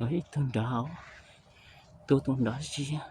Ib tug nrad, tuaj tus nrad ziab.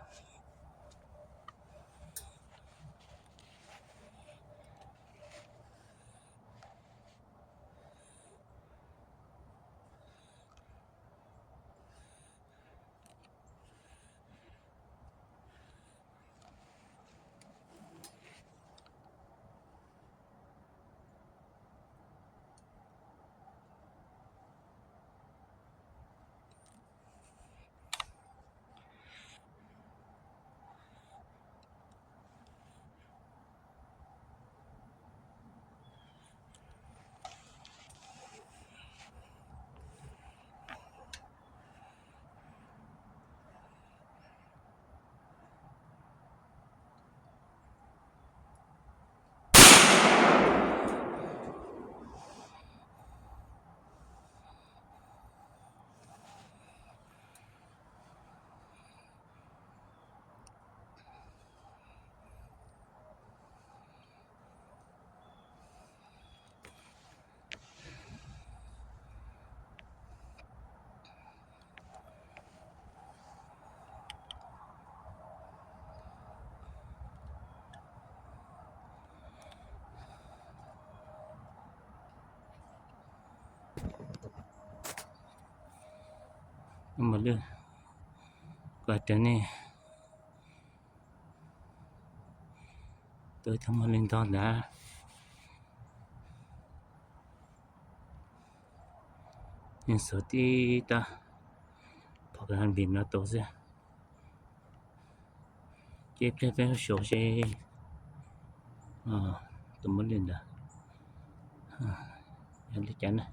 Mos Lwj, kuv hais rau nej, tus tau muaj li ntog ntawd, yeej xuas tib tab phom ka npis no tus xwb. Ces pliag peb xyuas seb tus Mos Lwj ntawd yog li cas na.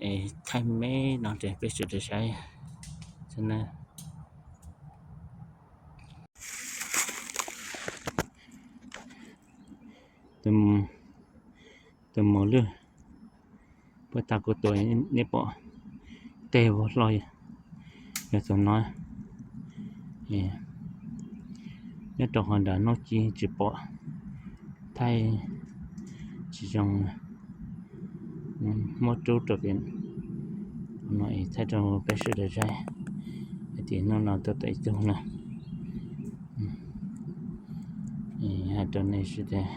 Es thaij me no rau peb sawv daws saib xwb na. Tus Mos Lwj, puag ta kuv tua nej pom tej vag hlo yog tus no. Nyob rau qhov nram hnub ci tsis pom, thaij tsis zoo, muab rub rau pem no es thaij rau peb sawv daws saib hais tias hnub no tuaj tau ib tug na. Hais rau nej sawv daws,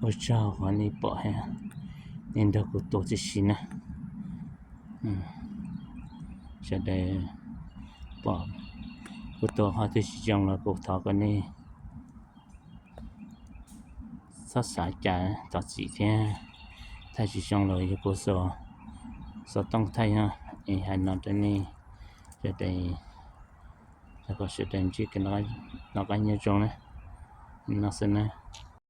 ua tsaug qhov nej pom, nej nrog kuv tua tib si na. Sawv daws pom kuv tua qhov twg tsis zoo los kuv thov kom nej txhob xav cas thov txim thiab. Thaij tsis zoo los yog kuv xov tooj thaij no. Es hais no rau nej sawv daws, thov kom sawv daws ntsib kev noj qab nyob zoo na. No xwb na.